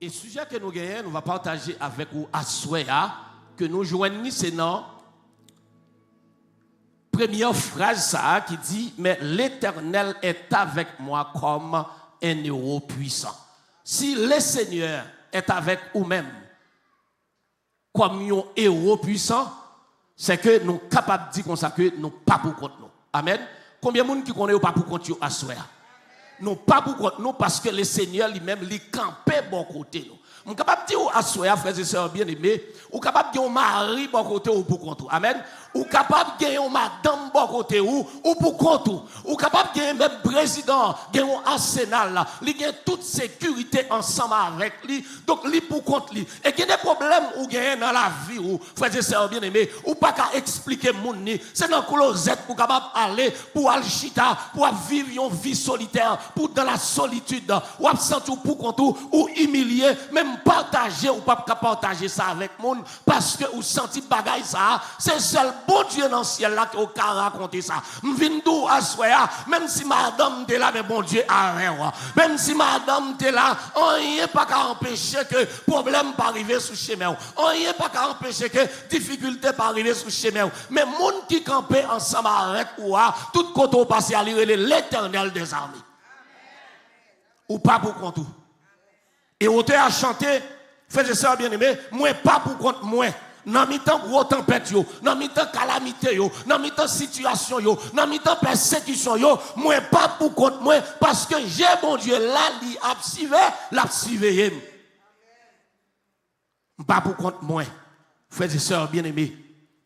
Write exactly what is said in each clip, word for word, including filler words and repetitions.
E sijè ke nou genyen, nou va pataje avèk ou aswè a, ke nou jwenn ni se nan premyè fraz sa a ki di, mais l'Éternel est avec moi comme un héros puissant. Si le Seigneur est avec ou menm, kòm yon ewo pwisan, se ke nou kapab di konsa ke nou pa pou kont nou. Amèn. Konbyen moun ki konnen yo pa pou kont yo aswè a? Nou pa pou kont nou paske le Senyè li menm li kanpe bò kote nou. M kapab di w aswè a, frè e sè byeneme, ou kapab gen yon mari bò kote ou pou kont ou. Amèn. Ou kapab gen yon madanm bò kote ou, ou pou kont ou. Ou kapab gen menm prezidan, gen yon asenal, li gen tout sekirite ansanm avèk li. Donk, li pou kont li. E gen de pwoblèm ou genyen nan lavi ou, frè e sè byeneme, ou pa ka eksplike moun ni. Se nan klozèt pou kapab ale, pou al chita, pou ap viv yon vi solitè, pou dans la solitude. W ap santi w pou kont ou, ou imilye, menm pataje, ou p ap ka pataje sa avèk moun, paske ou santi bagay sa a, se sèl Bondye nan syèl la ke w ka rakonte sa. M vin di w aswè a, menm si madanm te la, men Bondye avè w. Menm si madanm te la, anyen pa ka anpeche ke pwoblèm pa rive sou chemen w. Anyen pa ka anpeche ke difikilte pa rive sou chemen w. Men moun ki kanpe ansanm avèk ou a, tout kote w pase a, li rele Letènèl dèzame. Ou pa pou kont ou. E otè a chante, frè e sè byeneme, mwen pa pou kont mwen. Nan mitan gwo tanpèt yo, nan mitan kalamite yo, nan mitan sitiyasyon yo, nan mitan pèsekisyon yo, mwen pa pou kont mwen, paske je Bondye la, li ap sivè, l ap siveye m. M pa pou kont mwen, frè e sè byeneme.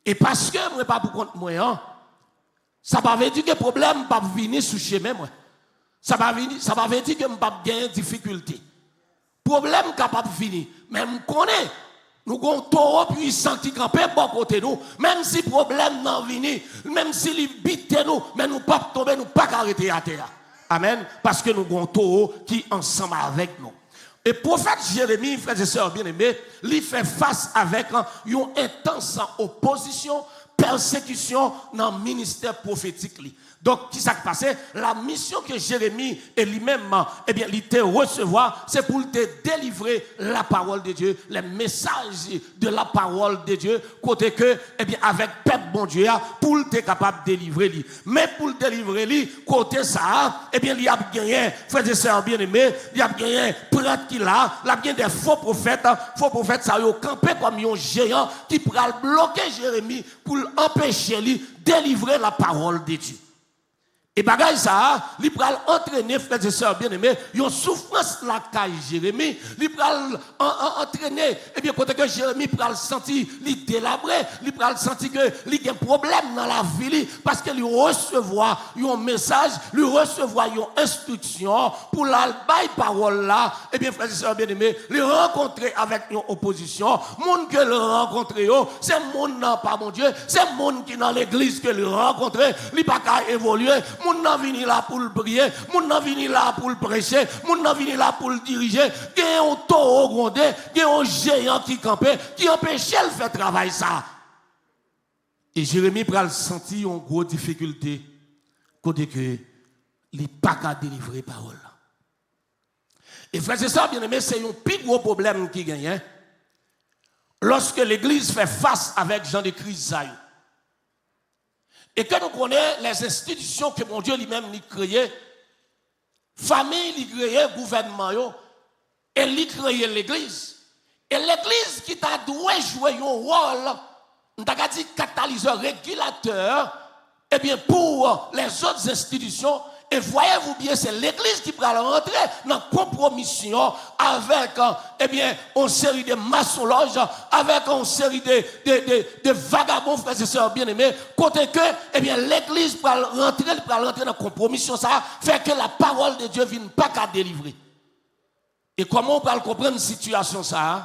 E paske mwen pa pou kont mwen an, sa pa vle di ke pwoblèm p ap vini sou chemen mwen. Sa pa vini, sa pa vle di ke m p ap genyen difikilte. Pwoblèm kapab vini, men m konnen nou gon towo pwisan ki kanpe bò kote nou. Menm si pwoblèm nan vini, menm si li bite nou, men nou p ap tonbe, nou pa ka rete atè a. Amèn. Paske nou gon towo ki ansanm avèk nou. E pwofèt Jeremi, frè e sè byeneme, li fè fas avèk yon entans opozisyon, pèsekisyon nan ministè pwofetik li. Donk, kisa k pase? La mission que Jérémie e li menm, ebyen, li te resevwa, se pou l te delivre la parole de Dieu, les messages de la parole de Dieu, kote ke, ebyen, avèk pèp Bondye a, pou l te kapab delivre li. Men pou l delivre li, kote sa a, ebyen, li ap genyen, frè e sè byeneme, li ap genyen prèt ki la, l ap gen de fo pwofèt, fo pwofèt sa yo kanpe kòm yon jeyan ki pral bloke Jeremi pou l anpeche li delivre la parole de Dieu. E bagay sa a, li pral antrene, frè e sè byeneme, yon soufrans lakay Jeremi. Li pral an, an, antrene, ebyen, kote ke Jeremi pral santi li delabre, li pral santi ke li gen pwoblèm nan lavi li, paske li resevwa yon mesaj, li resevwa yon enstriksyon pou l al bay pawòl la. Ebyen, frè e sè byeneme, li rankontre avèk yon opozisyon. Moun ke l rankontre yo, se moun nan pa Bondye, se moun ki nan legliz ke l rankontre. Li pa ka evolye. Moun nan vini la pou l priye, moun nan vini la pou l preche, moun nan vini la pou l dirije. Gen yon towo gwonde, gen yon jeyan ki kanpe, ki anpeche l fè travay sa. E Jeremi pral santi yon gwo difikilte kote ke li pa ka delivre pawòl la. E frè e sè byeneme, se yon pi gwo pwoblèm ki genyen lòske legliz fè fas avèk jan de kriz sa yo. E ke nou konnen les institutions que Bondye li menm li kreye, fanmi li kreye, gouvènman yo, e li kreye legliz. E legliz ki ta dwe jwe yon wòl, m ta ka di katalizè, regilatè, ebyen, pou lèzòt enstitisyon, e vwayevou byen, se legliz ki pral rantre nan konpwomisyon avèk, ebyen, yon seri de masonlòj, avèk yon seri de, de, de, de vagabon, frè e sè byeneme, kote ke, ebyen, legliz pral rantre, li pral rantre nan konpwomisyon sa a, fè ke la parole de Dieu vin pa ka delivre. E kòman w pral konprann sitiyasyon sa a?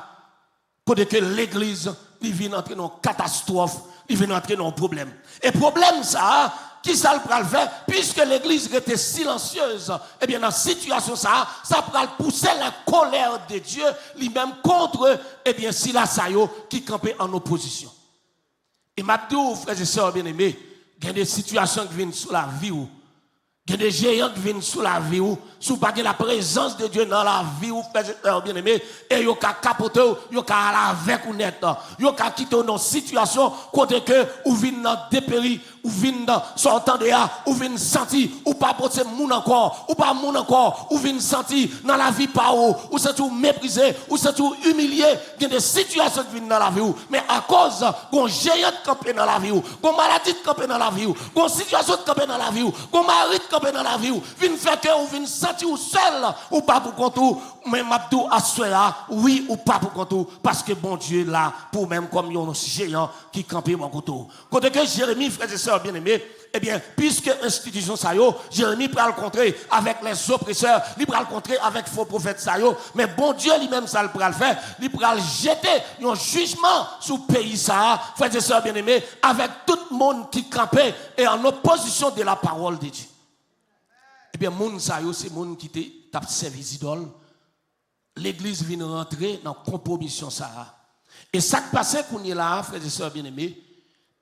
Kote ke legliz, li vin antre nan katastwòf, li vin antre nan pwoblèm. E pwoblèm sa a, kisa l pral fè? Piske legliz rete silansyez, ebyen, nan sitiyasyon sa a, sa pral pouse la colère de Dieu, li menm, contre, ebyen, sila sa yo ki kanpe an opozisyon. E m ap di w, frè e sè byeneme, gen de sitiyasyon ki vin sou lavi w. Gen de jeyan ki vin sou lavi w, si w pa gen laprezans de Dye nan lavi w, frè e sè byeneme, e yo ka kapote w, yo ka al avèk ou nèt. Yo ka kite w nan yon sitiyasyon kote ke ou vin nan deperi, ou vin nan, sa w tande a, ou vin santi ou pa pote moun ankò, ou pa moun ankò, ou vin santi nan lavi pa w, ou santi w meprize, ou santi w imilye. Gen de sitiyasyon ki vin nan lavi w, men akoz gon jeyan t kanpe nan lavi w, gon maladi t kanpe nan lavi w, gon sitiyasyon t kanpe nan lavi w, gon mari t kanpe nan lavi w, vin fè ke ou vin santi w sèl, ou pa pou kont ou. Men m ap di w aswè a, wi, ou pa pou kont ou, paske Bondye la pou ou menm kòm yon jeyan ki kanpe bò kote w. Kote ke Jeremi, frè e sè byeneme, ebyen, piske enstitisyon sa yo, Jeremi pral kontre avèk lèzopresè, li pral kontre avèk fo pwofèt sa yo, men Bondye li menm sa l pral fè, li pral jete yon jijman sou peyi sa a, frè e sè byeneme, avèk tout moun ki kanpe e an opozisyon de la parole de Dieu. Ebyen, moun sa yo, se moun ki te, t ap sèvi zidòl. Legliz vin rantre nan konpwomisyon sa a. E sa k pase kounye la a, frè e sè byeneme,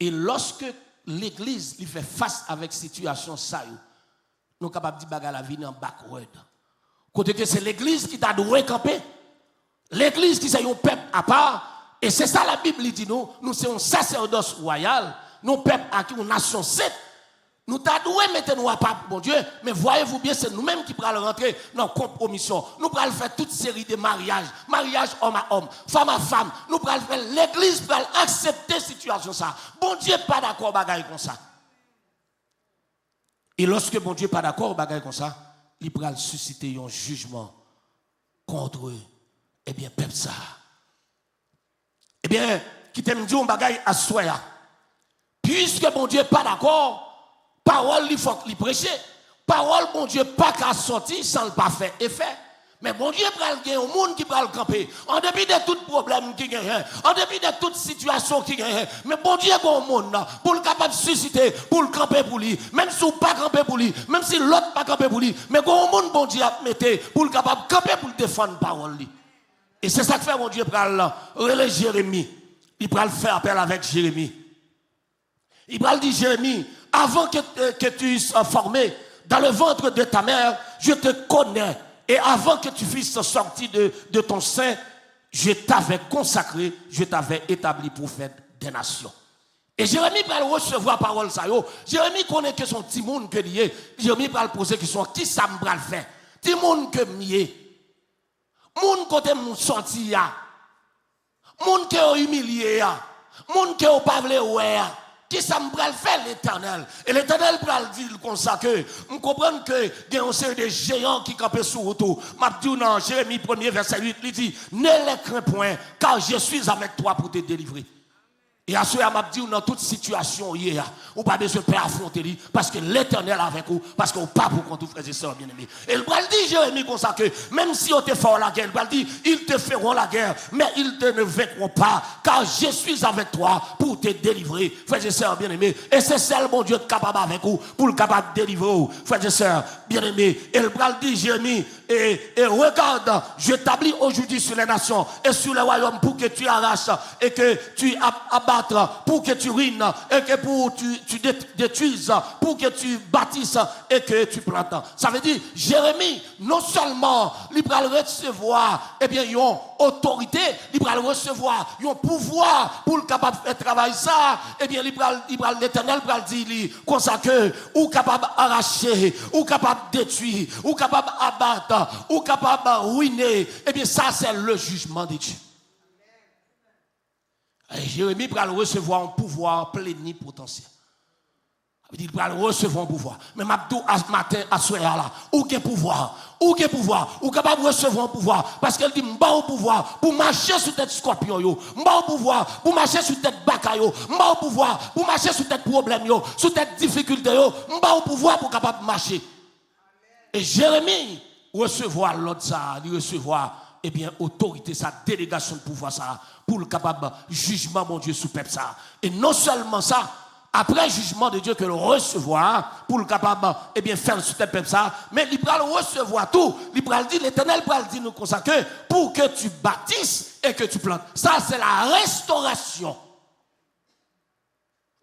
e lòske legliz li fè fas avèk sitiyasyon sa yo, nou kapab di bagay la vin an backward. Kote ke se legliz ki ta dwe kanpe, legliz ki se yon pèp apa, e se sa Labib li di nou, nou se yon sasèdòs wayal, nou pèp aki, yon nasyon sent. Nou ta dwe mete nou apa pou Bondye, men voyez-vous bien, se nou menm ki pral rantre nan konpwomisyon. Nou pral fè tout seri de maryaj, maryaj òm a òm, fanm a fanm. Nou pral fè, legliz pral aksepte sitiyasyon sa. Bondye pa dakò bagay konsa. E lòske Bondye pa dakò bagay konsa, li pral sisite yon jijman kont, ebyen, pèp sa a. Ebyen, kite m di w yon bagay aswè a. Piske Bondye pa dakò, pawòl li fòk li preche. Pawòl Bondye pa ka sòti san l pa fè efè. Men Bondye pral gen yon moun ki pral kanpe. An depi de tout pwoblèm ki genyen, an depi de tout sitiyasyon ki genyen, men Bondye gen yon moun pou l kapab sisite, pou l kanpe pou li. Menm si w pa kanpe pou li, menm si lòt pa kanpe pou li, men gen yon moun Bondye ap mete pou l kapab kanpe pou l defann pawòl li. E se sa k fè Bondye pral rele Jeremi. Li pral fè apèl avèk Jeremi. Li pral di Jeremi, avant que, euh, que tu sois formé dans le ventre de ta mère, je te connais. Et avant que tu fusses sorti de, de ton sein, je t'avais consacré, je t'avais établi prophète des nations. E Jeremi pral resevwa pawòl sa yo. Jeremi konnen ke se yon timoun ke li ye. Jeremi pral poze kesyon, kisa m pral fè? Timoun ke m ye, moun kote m sòti a, moun ke yo imilye a, moun ke yo pa vle wè a, kisa m pral fè, Letènèl? E Letènèl pral di l konsa ke, m konprann ke gen yon seri de jeyan ki kanpe sou wout ou. M ap di w nan Jeremi premye vèsè uit, li di, ne les crains point, car je suis avec toi pour te délivrer. E aswè a, m ap di w, nan tout sitiyasyon w ye a, ou pa bezwen pè afwonte li, paske Letènèl avèk ou, paske w pa pou kont ou, frè e sè byeneme. E l pral di Jeremi konsa ke, menm si yo te fè w lagè, l pral di, ils te feront la guerre, mais ils te ne vaincront pas, car je suis avec toi pour te délivrer, frè e sè byeneme. E se sèl Bondye ki kapab avèk ou, pou l kapab delivre w, frè e sè byeneme. E l pral di Jeremi, et, et regarde, je t'établis aujourd'hui sur les nations et sur les royaumes pour que tu arraches et que tu ab- abattes, pour que tu ruines et que pour tu, tu dé- détruises, pour que tu bâtisses et que tu plantes. Sa vle di, Jeremi, non sèlman li pral resevwa, ebyen, yon otorite, li pral resevwa yon pouvwa pou l kapab fè travay sa, ebyen, li pral, li pral, Letènèl pral di li konsa ke ou kapab arache, ou kapab detwi, ou kapab abat, ou kapab wine. Ebyen, sa se le jijman de Dye. E Jeremi pral resevwa yon pouvwa plenipotansyèl. Sa vle di, li pral resevwa yon pouvwa. Men m ap di w maten, aswè a la, ou gen pouvwa. Ou gen pouvwa. Ou kapab resevwa yon pouvwa. Paske l di, m ba w pouvwa pou mache sou tèt skòpyon yo. M ba w pouvwa pou mache sou tèt baka yo. M ba w pouvwa pou mache sou tèt pwoblèm yo, sou tèt difikilte yo. M ba w pouvwa pou w kapab mache. E Jeremi resevwa lòd sa a, li resevwa, ebyen, otorite sa a, delegasyon de pouvwa sa a, pou l kapab jijman Bondye sou pèp sa a. E non sèlman sa, apre jijman de Dye ke l resevwa a, pou l kapab, ebyen, fè l sou tèt pèp sa a, men li pral resevwa tou, li pral di, Letènèl pral di nou konsa ke, pour que tu bâtisses et que tu plantes. Sa, se la restorasyon.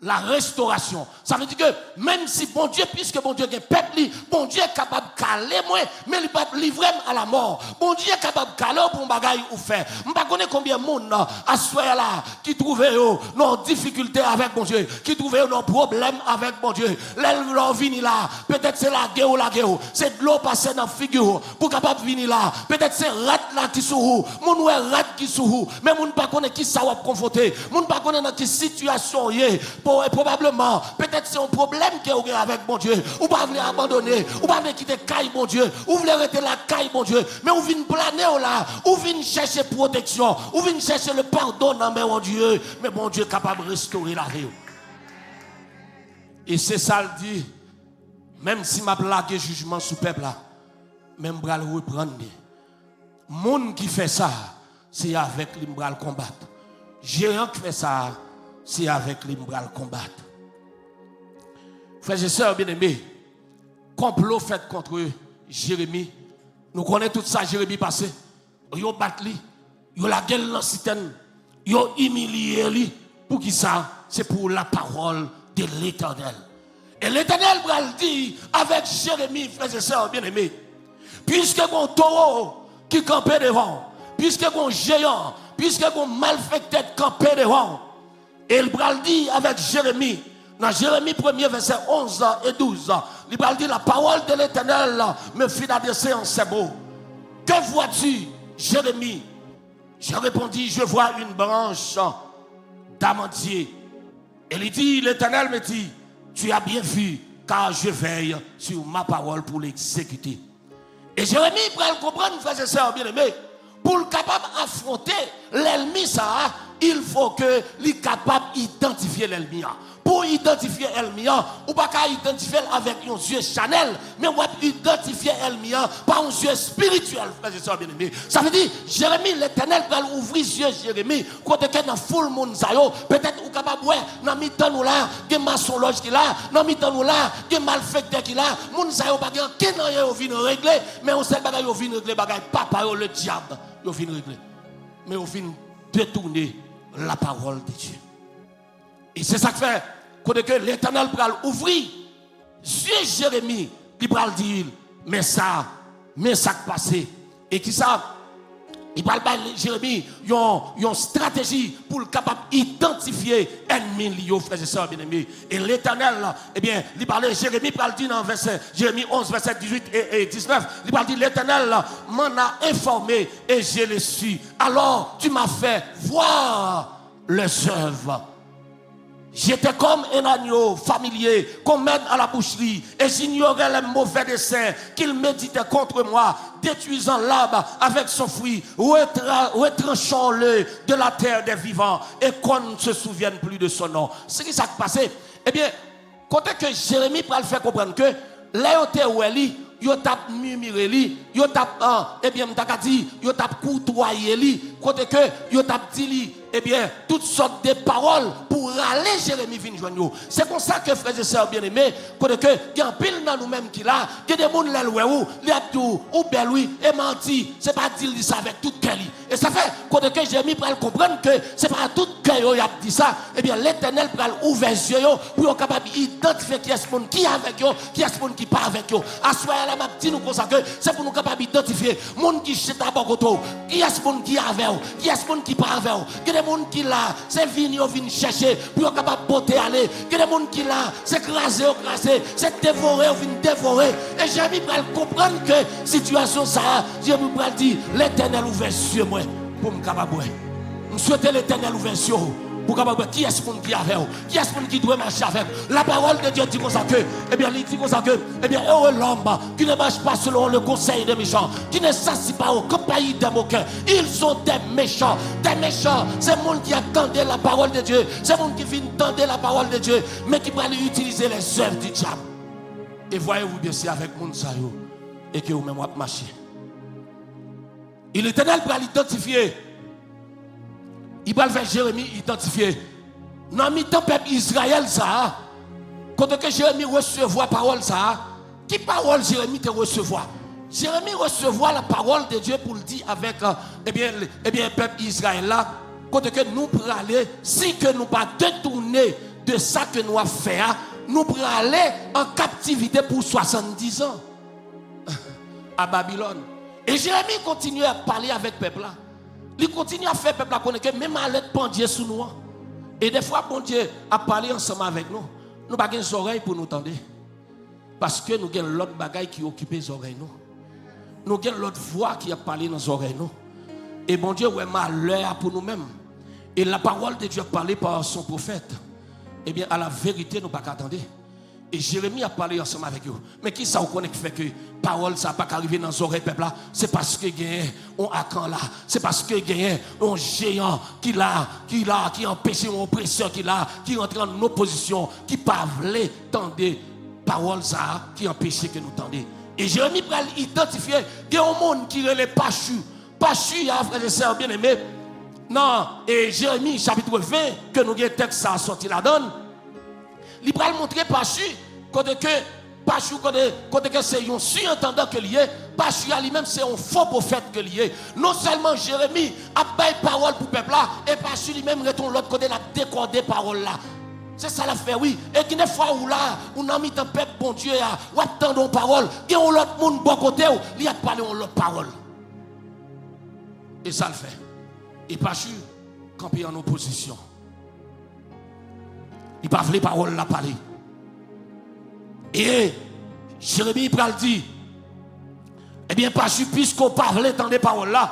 La restauration. Sa vle di ke menm si Bondye, piske Bondye gen pèp li, Bondye kapab kale mwen, men li p ap livre m a lamò. Bondye kapab kale w pou yon bagay ou fè. M pa konnen konbyen moun, aswè a la, ki twouve yo nan yon difikilte avèk Bondye, ki twouve yo nan yon pwoblèm avèk Bondye. Lè w vini la, petèt se lage w lage w, se dlo pase nan figi w pou w kapab vini la. Petèt se rad la ki sou ou, moun wè rad ki sou ou, men moun pa konnen kisa w ap konfwonte, moun pa konnen nan ki sitiyasyon w ye. Pwo-, pwobableman, petèt se yon pwoblèm ke w gen avèk Bondye. Ou pa vle abandone, ou pa vle kite kay Bondye, ou vle rete lakay Bondye, men ou vin plane w la, ou vin chèche pwoteksyon, ou vin chèche le pardon nan men Bondye, men Bondye kapab restore lavi w. E se sa l di, menm si m ap lage jijman sou pèp la, men m pral reprann li. Moun ki fè sa, se avèk li m pral konbat. Jeyan k fè sa, se avèk li m pral konbat. Frè e sè byeneme, konplo fèt kont Jeremi. Nou konnen tout sa Jeremi pase. Yo bat li, yo lage l nan sitèn, yo imilye li. Poukisa? Se pou la parole de l'Éternel. E Letènèl pral di avèk Jeremi, frè e sè byeneme, piske gon towo ki kanpe devan w, piske gon jeyan, piske gon malfektè k kanpe devan w, e l pral di avèk Jeremi, nan Jeremi premye vèsè onz e douz, li pral di, la parole de l'Éternel me fit adresser en ces mots. Que vois-tu, Jérémie? Je répondis, je vois une branche d'amandier. Et il dit, l'Éternel me dit, tu as bien vu, car je veille sur ma parole pour l'exécuter. E Jeremi pral konprann, frè e sè byeneme, pou l kapab afwonte lènmi sa a, il faut que li kapab idantifye lènmi an. Pou w idantifye ènmi an, ou pa ka idantifye l avèk yon zye chanèl, men w ap idantifye ènmi an pa yon zye espirityèl, frè e sè byeneme. Sa vle di, Jeremi, Letènèl pral ouvri zye Jeremi, kote ke nan foul moun sa yo, petèt ou kapab wè, nan mitan nou la, gen masonlòj ki la, nan mitan nou la, gen malfektè ki la, moun sa yo pa gen ankenn anyen yo vin regle, men yon sèl bagay yo vin regle, bagay papa yo, ledyab, yo vin regle. Men yo vin detounen la parole de Dieu. E se sa k fè, kote ke Letènèl pral ouvri zye Jeremi, li pral di l, men sa, men sa k pase. E kisa? Li pral bay Jeremi yon, yon estrateji pou l kapab idantifye ènmi li yo, frè e sè byeneme. E Letènèl, ebyen, li pale, Jeremi pral di nan vèsè, Jeremi onz, vèsè dizuit e, e diznèf, li pral di, L'Éternel m'en a informé et je le sus. Alors tu m'as fait voir leurs œuvres. J'étais comme un agneau familier qu'on mène à la boucherie, et j'ignorais les mauvais desseins qu'il méditait contre moi, détruisant l'arbre avec son fruit, retra-, retranchant-le de la terre des vivants, et qu'on ne se souvienne plus de son nom. Se ki sa k pase? Ebyen, kote ke Jeremi pral fè konprann ke lè yo te wè li, yo t ap mimire li, yo t ap, ah, ebyen, m ta ka di, yo t ap koutwaye li, kote ke yo t ap di li, ebyen, tout sòt de pawòl pou rale Jeremi vin jwenn yo. Se konsa ke, frè e sè byeneme, kote ke gen anpil nan nou menm ki la, gen de moun lè l wè ou, li ap di w, ou bèl wi, e manti, se pa di l di sa avèk tout kè li. E sa fè, kote ke Jeremi pral konprann ke se pa a tout kè yo y ap di sa, ebyen, Letènèl pral ouvè zye yo pou yo kapab idantifye kiyès moun ki avèk yo, kiyès moun ki pa avèk yo. Aswè a la, m ap di nou konsa ke se pou nou kapab idantifye moun ki chita bò kote w, kiyès moun ki avè w, kiyès moun ki pa avè w. Gen de moun ki la, se vin yo vin chèche pou yo kapab pote ale. Gen de moun ki la, se kraze yo kraze, se devore yo vin devore. E Jeremi pral konprann ke sitiyasyon sa a, Jeremi pral di, Letènèl ouvè zye mwen pou m kapab wè. M swete Letènèl ouvè zye w pou w kapab wè kiyès moun ki avè w, kiyès moun ki dwe mache avè w. La parole de Dieu di konsa ke, ebyen, li di konsa ke, ebyen, heureux l'homme qui ne marche pas selon le conseil des méchants, qui ne s'assit pas au camp pays des moqueurs. Ils sont des méchants. Des méchants, se moun ki ap tande la parole de Dieu. Se moun ki fin tande la parole de Dieu, men ki pral itilize les œuvres du diable. E voyez-vous bien, se avèk moun sa yo e ke ou menm w ap mache. E Letènèl pral idantifye, li pral fè Jeremi idantifye nan mitan pèp Izrayèl sa a, kote ke Jeremi resevwa pawòl sa a. Ki pawòl Jeremi te resevwa? Jeremi resevwa la parole de Dieu pou l di avèk, eh, ebyen, l-, ebyen, pèp Izrayèl la, kote ke nou prale, si ke nou pa detounen de sa ke nou ap fè a, nou prale an kaptivite pou swasanndizan a Babilòn. E Jeremi kontinye ap pale avèk pèp la. Li kontinye ap fè pèp la konnen ke men malè k pandye sou nou an. E dèfwa Bondye ap pale ansanm avèk nou, nou pa gen zòrèy pou nou tande. Paske nou gen lòt bagay ki okipe zòrèy nou. Nou gen lòt vwa ki ap pale nan zòrèy nou. E Bondye wè malè a pou nou menm. Et la parole de Dieu parlée par son prophète, ebyen, a la verite, nou pa ka tande. E Jeremi ap pale ansanm avèk yo. Men ki sa w konnen k fè ke pawòl sa pa ka rive nan zòrèy pèp la? Se paske genyen yon Akan la. Se paske genyen yon jeyan ki la, ki la, ki anpeche, yon opresè ki la, ki rantre an opozisyon, ki pa vle tande pawòl sa a, ki anpeche ke nou tande. E Jeremi pral idantifye, gen yon moun ki rele Pachu. Pachu a, frè e sè byeneme, nan e Jeremi chapit ven, ke nou gen tèks sa a sòti ladan l, li pral montre Pachu kote ke Pachu kote, kote ke se yon sirentandan ke li ye. Pachu a li menm se yon fo pwofèt ke li ye. Non sèlman Jeremi ap bay pawòl pou pèp la, e Pachu li menm rete yon lòt kote l ap dekòde pawòl la. Se sa l ap fè, wi. E gen de fwa ou la, ou nan mitan pèp Bondye a, w ap tande yon pawòl, gen yon lòt moun bò kote w, li ap pale yon lòt pawòl. E sa l fè. E Pachu kanpe an opozisyon. Li pa vle pawòl la pale. E Jeremi pral di, ebyen, Pachu, piske w pa vle tande pawòl la,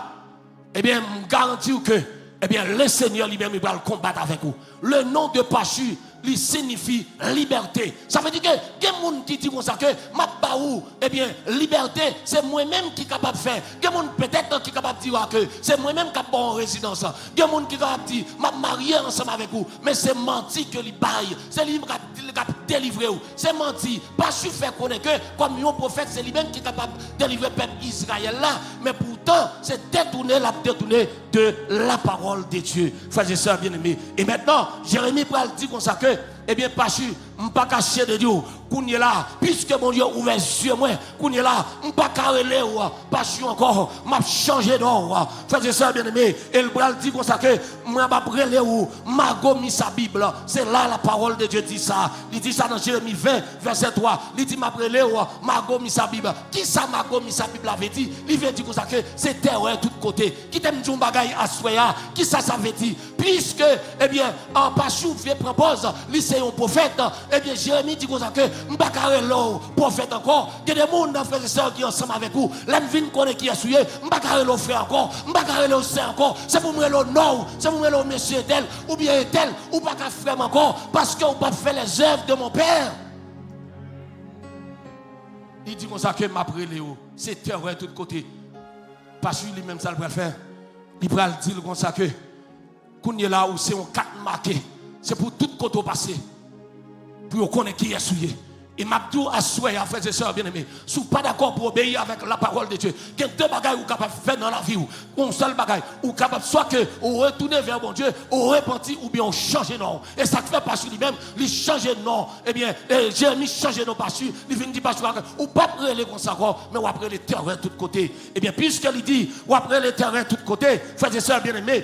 ebyen, m garanti w ke, ebyen, Lesenyè li menm li pral konbat avèk ou. Le nom de Pachu, li siyifi libète. Sa vle di ke gen moun ki di konsa ke m ap ba ou, ebyen, libète, se mwen menm ki kapab fè. Gen moun petèt ki kapab di w a ke se mwen menm k ap ba w yon rezidans. Gen moun ki kapab di, m ap marye ansanm avèk ou, men se manti ke li bay. Se li menm k ap, k ap delivre w. Se manti. Pachu fè konnen ke, kòm yon pwofèt, se li menm ki kapab delivre pèp Izrayèl la, men poutan, se detounen l ap detounen de la parole de Dieu. Frè e sè byeneme. E mentnan, Jeremi pral di konsa ke, ebyen, Pachu, m pa ka chede di w, kounye la, piske Bondye ouvè zye mwen, kounye la, m pa ka rele w Pachu ankò, m ap chanje non w. Frè e sè byeneme, e l pral di konsa ke, mwen m ap rele w Mago Misabib. Se la la parole de Dieu di sa. Li di sa nan Jeremi ven, vèsè twa. Li di, m ap rele w Mago Misabib. Ki sa Mago Misabib la vle di? Li vle di konsa ke se tèrè tout kote. Kite m di w yon bagay aswè a. Ki sa sa vle di? Piske, ebyen, an Pachu vle pran pòz li se yon pwofèt, ebyen, Jeremi di konsa ke m pa ka rele w pwofèt ankò. Gen de moun nan, frè e sè, ki ansanm avèk ou. Lè m vin konnen kiyès ou ye, m pa ka rele w frè ankò, m pa ka rele w sè ankò. Se pou m rele w non w, se pou m rele w mesye entèl, oubyen entèl, ou pa ka frè m ankò, paske ou p ap fè les œuvres de mon père. Li di konsa ke m ap rele w, se tèrè tout kote. Pachu li menm sa l pral fè, li pral di l konsa ke, kounye la ou se yon kat make, se pou tout kote w pase, pou yo konnen kiyès ou ye. E m ap di w aswè a, frè e sè byeneme, si w pa dakò pou obeyi avèk la parole de Dieu, gen de bagay ou kapab fè nan lavi w. Yon sèl bagay, ou kapab swa ke ou retounen vè Bondye, ou repanti, oubyen ou chanje non w. E sa k fè Pachu li menm, li chanje non. Ebyen, e, Jeremi chanje non Pachu, li vin di Pachu, ou p ap rele konsa ankò, men w ap rele tèrè tout kote. Ebyen, piske li di, w ap rele tèrè tout kote, frè e sè byeneme,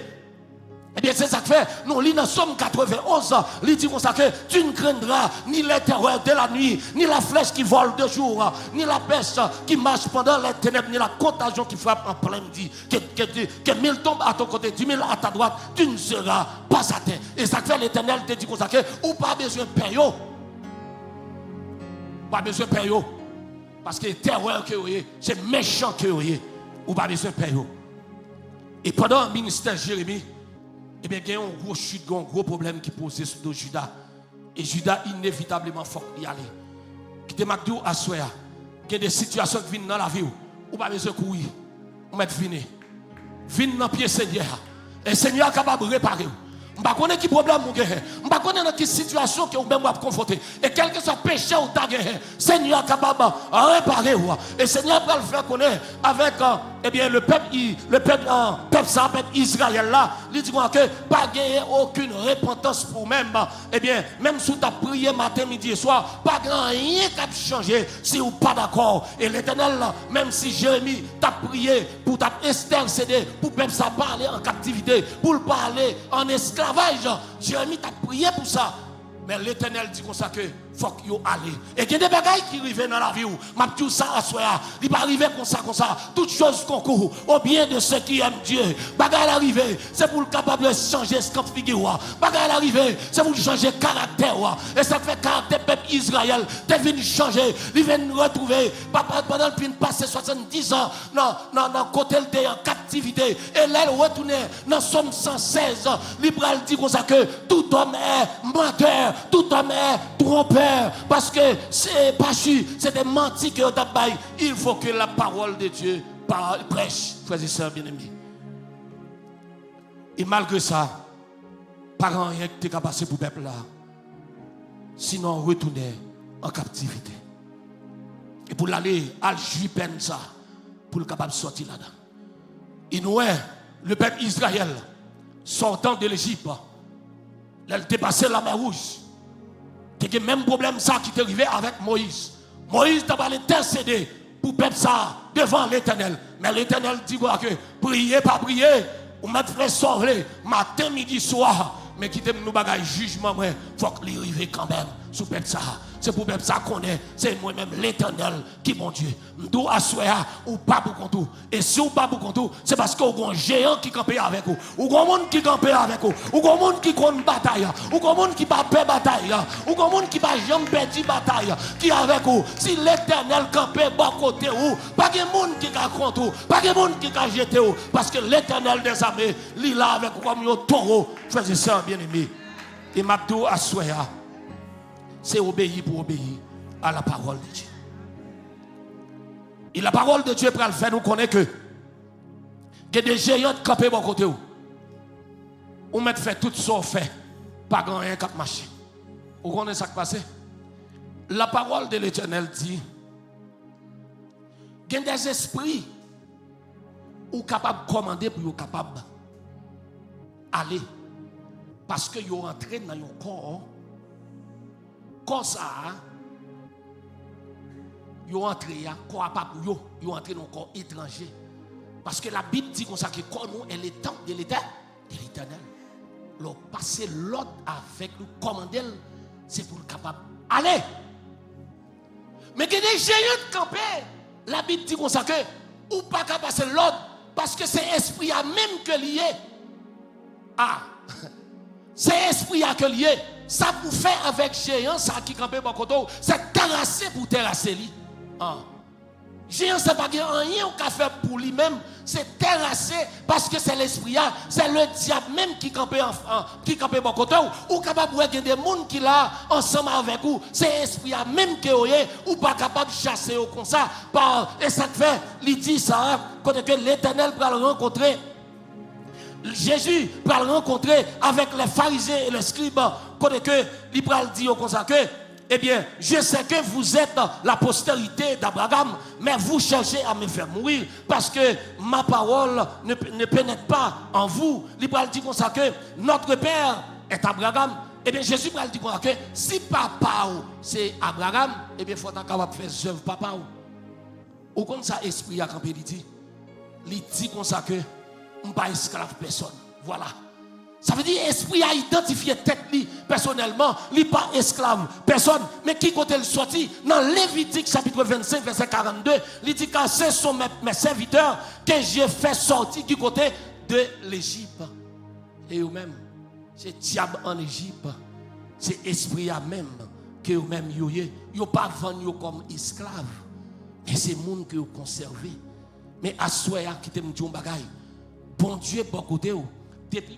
ebyen, se sa k fè, nou li nan Sòm katrevenn onz, li di konsa ke, tu ne craindras ni les terreurs de la nuit, ni la flèche qui vole de jour, ni la peste qui marche pendant les ténèbres, ni la contagion qui frappe en plein midi. Que, que, que mille tombent à ton côté, dix mille à ta droite, tu ne seras pas atteint. E sa k fè Letènèl te di konsa ke, ou pa bezwen pè yo. Ou pa bezwen pè yo. Paske tèrè ke yo ye, se mechan ke yo ye. Ou pa bezwen pè yo. E pandan ministè Jeremi, ebyen, gen yon gwo chit, gen yon gwo pwoblèm ki poze sou do Jida. E Jida, inevitableman, fòk li ale. Kite m ak di w aswè a, gen de sitiyasyon k vin nan lavi w, ou pa bezwen kouri. Ou mèt vini. Vin nan pye Senyè a. E Senyè a kapab repare w. M pa konnen ki pwoblèm ou genyen. M pa konnen nan ki sitiyasyon ke ou menm w ap konfwonte. E kèlkeswa peche ou ta genyen, Senyè a kapab repare w. E Senyè a pral fè konnen avèk, euh, ebyen, le pèp, i- le pèp, euh, pèp sa, pèp Izrayèl la, li di konsa ke pa genyen okenn repantans pou ou menm. Ebyen, menm si w t ap priye maten, midi e swa, pa gen anyen k ap chanje si w pa dakò. E Letènèl, menm si Jeremi t ap priye pou t ap entèsede pou pèp sa pa ale an kaptivite, pou l pa ale an esklavaj, Jeremi t ap priye pou sa. Men Letènèl di konsa ke fòk yo ale. E gen de bagay ki rive nan lavi w. M ap di w sa aswè a. Li pa rive konsa, konsa. Toutes choses concourent au bien de ceux qui aiment Dieu. Bagay la rive, se pou l kapab chanje eskanp figi w a. Bagay la rive, se pou l chanje karaktè w a. E sa k fè karaktè pèp Izrayèl te vin chanje. Li vin retwouve, pa, pa, pandan l fin pase swasanndizan nan, nan, nan kote l te an kaptivite. E lè l retounen nan Sòm san sèz, li pral di konsa ke tout homme est menteur, tout homme est trompeur. Paske se pachi, se te manti ke yo t ap bay. Il faut que la parole de Dieu pa-, prêche, frères et sœurs bien-aimés. E malgre sa, pa gen anyen ki te ka pase pou pèp la, sinon retounen an kaptivite. E pou l ale, al jwi pèn sa, pou l kapab sòti ladan. E nou wè, le pèp Izrayèl, sortant de l'Égypte, lè l te pase Lamè Wouj, te gen menm pwoblèm sa ki te rive avèk Moyiz. Moyiz t ap al entèsede pou pèp sa a devan Letènèl. Men Letènèl di konsa ke priye pa priye, ou mèt fè sa w vle, maten, midi, swa, men kite m di w bagay, jijman mwen, fòk li rive kanmenm sou pèp sa a. Se pou pèp sa a konnen se mwen menm Letènèl ki Bondye. M di w aswè a, ou pa pou kont ou. E si w pa pou kont ou, se paske w gon jeyan ki kanpe avèk ou. Ou gon moun ki kanpe avèk ou. Ou gon moun ki konn batay. Ou gon moun ki pa pè batay. Ou gon moun ki pa janm pèdi batay ki avèk ou. Si Letènèl kanpe bò kote ou, pa gen moun ki ka kont ou. Pa gen moun ki ka jete ou. Paske Letènèl dèzame, li la avèk ou kòm yon towo, frè e sè byeneme. E m ap di w aswè a, se obeyi pou obeyi à la parole de Dieu. E la parole de Dieu pral fè nou konnen ke gen de jeyan k kanpe bò kote w. Ou mèt fè tout sa w fè, pa gen anyen k ap mache. Ou konnen sa k pase? La parole de l'Éternel di, gen de zespri ou kapab kòmande pou yo kapab ale. Paske yo antre nan yon kò, kò sa a, yo antre a, kò a pa pou yo, yo antre nan kò etranje. Paske Labib di konsa ke kò nou est le temple de l'Éternel, de l'Éternel. Lè w pase lòd avèk li, kòmande l, se pou l kapab ale. Men gen de jeyan k kanpe, Labib di konsa ke ou pa ka pase lòd, paske se espri a menm ke li ye. A, se espri a ke li ye. Sa pou fè avèk jeyan sa ki kanpe bò kote w, se terase pou terase li. A. Jeyan sa pa gen anyen ou ka fè pou li menm, se terase, paske se lespri a, se le dyab menm ki kanpe an, an, ki kanpe bò kote w. Ou kapab wè gen de moun ki la ansanm avèk ou, se espri a menm ke yo ye, ou pa kapab chase yo konsa. Pa, e sa k fè li di sa, kote ke Letènèl pral rankontre Jezi pral rankontre avèk les pharisiens et les scribes, kote ke li pral di yo konsa ke, eh bien, je sais que vous êtes la postérité d'Abraham, mais vous cherchez à me faire mourir, parce que ma parole ne, ne pénètre pas en vous. Li pral di konsa ke, notre père est Abraham. Eh bien, Jezi pral di konsa ke, si papa w se Abraham, eh bien, fò w ta kapab fè zèv papa w. Ou konn sa espri a kanpe li di? Li di konsa ke, m pa esklav pèsòn. Vwala. Sa vle di espri a idantifye tèt li pèsonèlman, li pa esklav pèsòn. Men ki kote l sòti? Nan Levitik chapit vennsenk, vèsè karannde, li di, car ce sont mes, mes serviteurs que j'ai fait sortir du côté de l'Égypte. E yo menm, se dyab ann Ejip, se espri a menm ke yo menm yo ye. Yo pa vann yo kòm esklav, men se moun ke yo konsève. Men aswè a, kite m di w yon bagay. Bondye bò kote w. Depi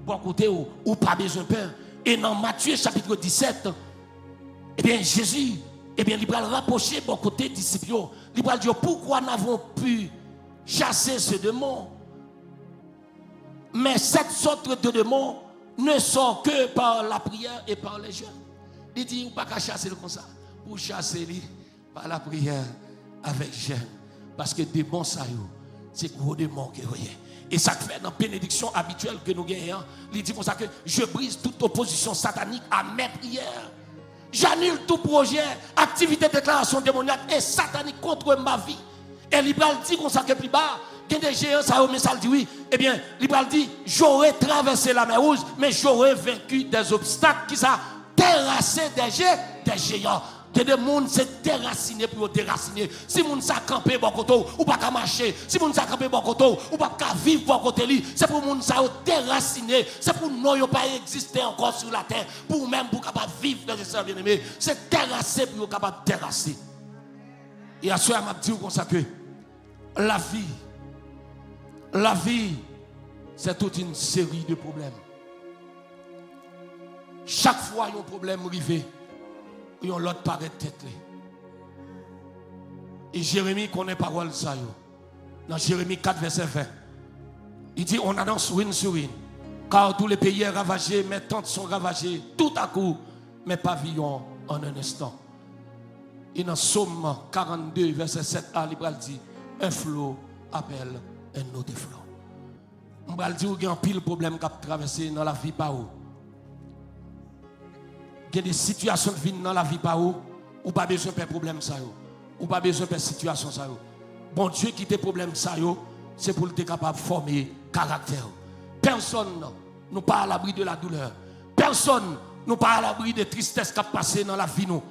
bò kote w, ou pa bezwen pè. E nan Matye chapit disèt, ebyen, Jezi, ebyen, li pral rapwoche bò kote disip yo. Li pral di yo, pourquoi n'avons pu chasser ce démon? Mais cette sorte de démon ne sort que par la prière et par les jeûnes. Li di, ou pa ka chase l konsa. Pou chase li, pa lapriyè, avèk jèn. Paske demon sa yo, se gwo demon ke yo ye. E sa k fè nan benediksyon abityèl ke nou genyen an, li di konsa ke, je brise toute opposition satanique à mes prières. J'annule tout projet, activité, déclaration démoniaque et satanique contre ma vie. E li pral di konsa ke pi ba, gen de jeyan sa yo, men sa l di wi. Ebyen, li pral di, j'aurais traversé la mer Rouge, mais j'aurais vaincu des obstacles. Kisa? terase dè je, dè jeyan. Gen de moun, se derasine pou yo derasine. Si moun sa kanpe bò kote w, ou pa ka mache. Si moun sa kanpe bò kote w, ou p ap ka viv bò kote li. Se pou moun sa yo derasine. Se pou non yo pa egziste ankò sou latè. Pou ou menm, pou w kapab viv, frè e sè byeneme. Se terase pou yo kapab terase. E aswè a, m ap di w konsa ke lavi, lavi, c'est toute une série de problèmes. Chak fwa yon pwoblèm rive, yon lòt parèt tèt li. E Jeremi konnen pawòl sa yo. Nan Jeremi kat vèsè ven, li di, on annonce ruine sur ruine, car tout le pays est ravagé, mes tentes sont ravagées tout à coup, mes pavillons en un instant. E nan Sòm karannde, vèsè sèt la, li pral di, un flot appelle un autre flot. M pral di w, gen anpil pwoblèm k ap travèse nan lavi pa w. Gen de sitiyasyon k vin nan lavi pa w, ou pa bezwen pè pwoblèm sa yo. Ou pa bezwen pè sitiyasyon sa yo. Bondye kite pwoblèm sa yo, se pou l te kapab fòme karaktè w. Pèsonn, nou pa alabri de la doulè. Pèsonn, nou pa alabri de tristès k ap pase nan lavi nou.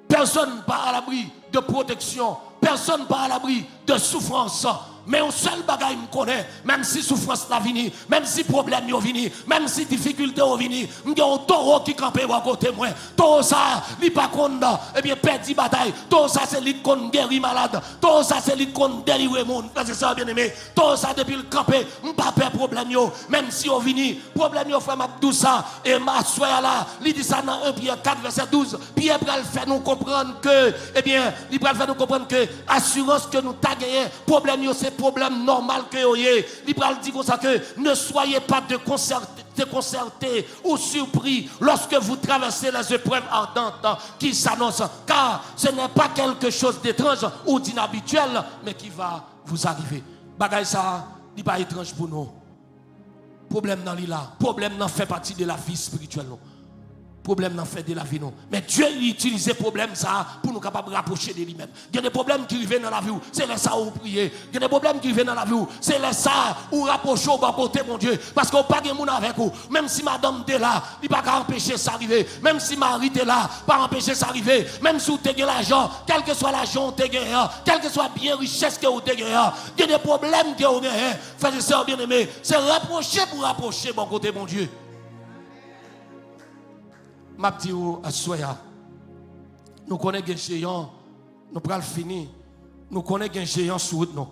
Pèsonn pa alabri de pwoteksyon. Pèsonn pa alabri de soufrans. Men yon sèl bagay m konnen, menm si soufrans la vini, menm si pwoblèm yo vini, menm si difikilte yo vini, m gen yon towo ki kanpe bò kote mwen. Towo sa a, li pa konn, ebyen, pèdi batay. Towo sa a, se li k konn geri malad. Towo sa a, se li k konn delivre moun. Frè e sè byeneme, towo sa a, depi l kanpe, m pa pè pwoblèm yo. Menm si yo vini, pwoblèm yo, frè m, ap di w sa. E m, aswè a la, li di sa nan en Pyè kat vèsè douz. Pyè pral fè nou konprann ke, ebyen, li pral fè nou konprann ke asirans ke nou ta genyen, pwoblèm yo se pwoblèm nòmal ke yo ye. Li pral di konsa ke, ne soyez pas déconcertés, déconcertés ou surpris lorsque vous traversez les épreuves ardentes qui s'annoncent, car ce n'est pas quelque chose d'étrange ou d'inhabituel, mais qui va vous arriver. Bagay sa a, li pa etranj pou nou. Pwoblèm nan li la. Pwoblèm nan fè pati de lavi espirityèl nou. Pwoblèm nan fè de lavi nou. Men Dye li itilize pwoblèm sa a pou nou kapab rapwoche de li menm. Gen de pwoblèm ki rive nan lavi w, se lè sa a ou priye. Gen de pwoblèm ki rive nan lavi w, se lè sa a ou rapwoche w bò kote Bondye. Paske w pa gen moun avèk ou. Menm si madanm te la, li pa ka anpeche sa rive. Menm si mari te la, pa anpeche sa rive. Menm si w te gen lajan, kèlkeswa lajan w te genyen an, kèlkeswa byen richès ke w te genyen an, gen de pwoblèm ke w genyen, frè e sè byeneme, se rapwoche pou rapwoche bò kote Bondye. M ap di w aswè a, nou konnen gen jeyan, nou pral fini, nou konnen gen jeyan sou wout nou.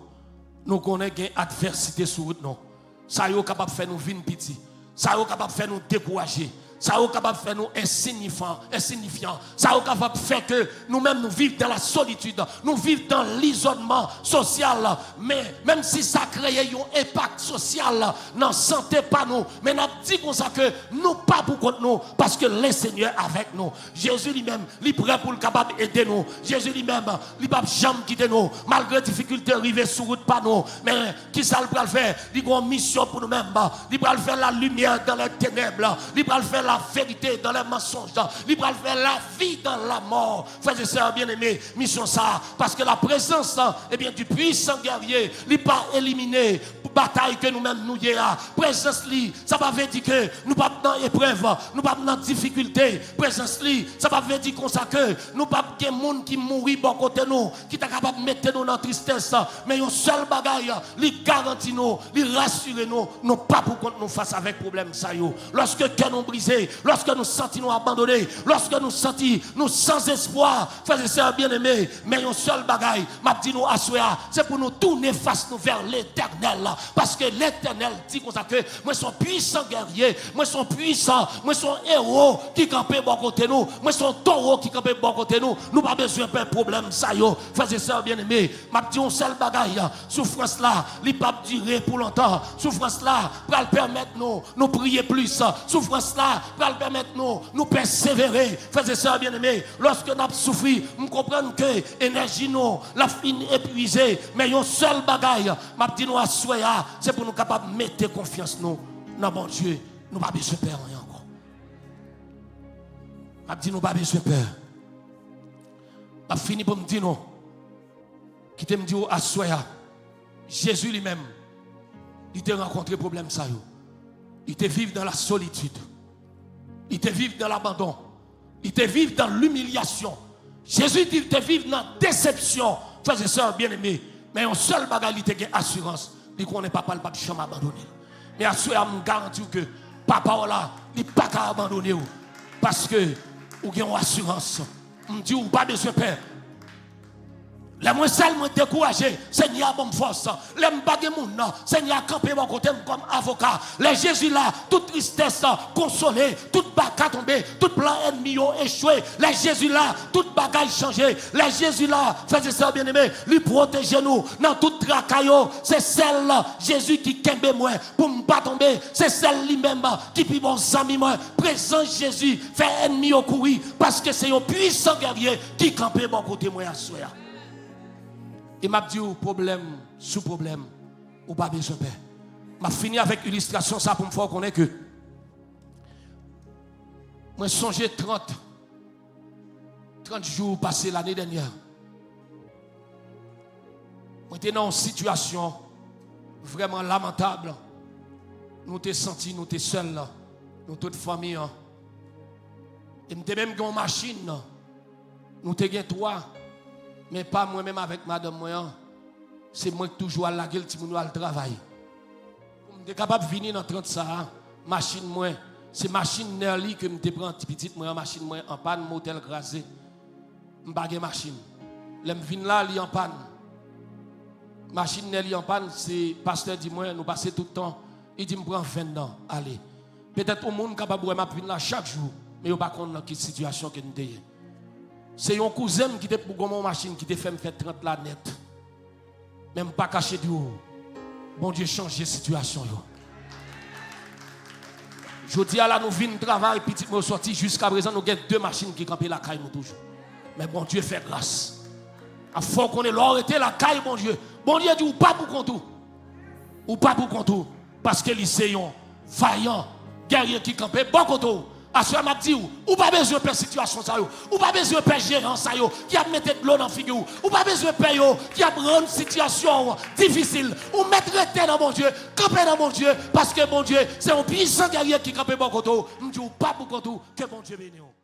Nou konnen gen advèsite sou wout nou. Sa yo kapab fè nou vin piti. Sa yo kapab fè nou dekouraje. Sa yo kapab fè nou ensinyifan, ensinyifyan. Sa yo kapab fè ke nou menm nou viv dans la solitude. Nou viv dans l'izoleman sosyal. Men, menm si sa kreye yon enpak sosyal nan sante pa nou, men n ap di konsa ke nou pa pou kont nou, paske le Senyè avèk nou. Jezi li menm, li prè pou l kapab ede nou. Jezi li menm, li p ap janm kite nou. Malgre difikilte rive sou wout pa nou, men kisa l pral fè? Li gen yon misyon pou nou menm. Li pral fè la lumière dans les ténèbres. Li pral fè la vérité dans les mensonges. Li pral fè la vie dans la mort. Frè e sè byeneme, misyon sa a, paske la présence, ebyen, du puissant guerrier, li pa elimine batay ke nou menm nou ye a. Prezans li, sa pa vle di ke nou p ap nan eprèv, nou p ap nan difikilte. Prezans li, sa pa vle di konsa ke nou p ap gen moun ki mouri bò kote nou, ki ta kapab mete nou nan tristès. Men yon sèl bagay, li garanti nou, li rasire nou, nou pa pou kont nou fas avèk pwoblèm sa yo. Lòske kè nou brize, lòske nou santi nou abandone, lòske nou santi nou san espwa, frè e sè byeneme, men yon sèl bagay, m ap di nou aswè a, se pou nou tounen fas nou vè Letènèl, paske Letènèl di konsa ke mwen se yon pwisan gèrye, mwen se yon pwisan, mwen se yon ewo ki kanpe bò kote nou, mwen se yon towo ki kanpe bò kote nou. Nou pa bezwen pè pwoblèm sa yo, frè e sè byeneme. M ap di yon sèl bagay, soufrans la, li p ap dire pou lontan. Soufrans la pral pèmèt nou, nou priye plis. Soufrans la pral pèmèt nou, nou pèsevere. Frè e sè byeneme, lòske n ap soufri, m konprann ke enèji nou, l ap fin epuize. Men yon sèl bagay, m ap di nou aswè a, se pou nou kapab mete konfyans nou nan Bondye. Nou pa bezwen pè anyen ankò. M ap di nou pa bezwen pè. M ap fini pou m di nou, kite m di w aswè a, Jezi li menm, li te rankontre pwoblèm sa yo. Li te viv dans la solitude. Li te viv dans l'abandon. Li te viv nan limilyasyon. Jezi di li te viv nan desepsyon. Frè e sè byeneme, men yon sèl bagay li te gen asirans, li konnen papa l p ap janm abandone l. Men aswè a, m garanti w ke papa w la, li pa ka abandone w, paske ou gen yon asirans. M di w, ou pa bezwen pè. Lè mwen sèl, mwen dekouraje, Senyè a ban m fòs. Lè m pa gen moun nan, Senyè a kanpe bò kote m kòm avoka. Lè Jezi la, tout tristès konsole, tout baka tonbe, tout plan ènmi yo echwe. Lè Jezi la, tout bagay chanje. Lè Jezi la, frè e sè byeneme, li pwoteje nou nan tout traka yo. Se sèl Jezi ki kenbe mwen pou m pa tonbe. Se sèl li menm ki pi bon zanmi mwen. Prezans Jezi fè ènmi yo kouri, paske se yon pwisan gèrye ki kanpe bò kote mwen aswè a. E m ap di w, pwoblèm sou pwoblèm, ou pa bezwen pè. M ap fini avèk ilistrasyon sa pou m fè w konnen ke mwen sonje trant, trant jou pase lane dènyè. Mwen te nan yon sitiyasyon vrèman lamantab. Nou te santi nou te sèl, nou tout fanmi an. E m te menm gen yon machin. Nou te gen twa, men pa mwen menm avèk madanm mwen an, se mwen ki toujou al lage l, timoun yo al travay. Pou m te kapab vini nan trant sa a, machin mwen, se machin Nerly ke m te pran ti pitit mwen an, machin mwen anpàn, motè l kraze. M pa gen machin. Lè m vin la, li anpàn. Machin Nerly anpàn, se pastè di mwen, nou pase tout tan, li di m pran venn nan, ale. Petèt yon moun kapab wè m ap vin la chak jou, men yo pa konn nan ki sitiyasyon ke m te ye. Se yon kouzen m ki te pou gon yon machin ki te fè m fè trant la nèt. Men m pa kache di w, Bondye chanje sitiyasyon yo. Jodi a la nou vin travay, pitit mwen yo sòti, jiskaprezan nou gen de machin ki kanpe lakay nou toujou. Men Bondye fè gras. Ap fè w konnen lè w rete lakay Bondye, Bondye di w pa pou kont ou. Ou pa pou kont ou. Paske li se yon vayan gèrye ki kanpe bò kote w. Aswè a m ap di w, ou pa bezwen pè sitiyasyon sa yo. Ou pa bezwen pè jeran sa yo ki ap mete dlo nan figi w. Ou pa bezwen pè yo ki ap rann sitiyasyon w difisil. Ou mèt rete nan Bondye, kanpe nan Bondye, paske Bondye se yon pwisan gèrye ki kanpe bò kote w. M di w pa pou kont ou, ke Bondye beni w.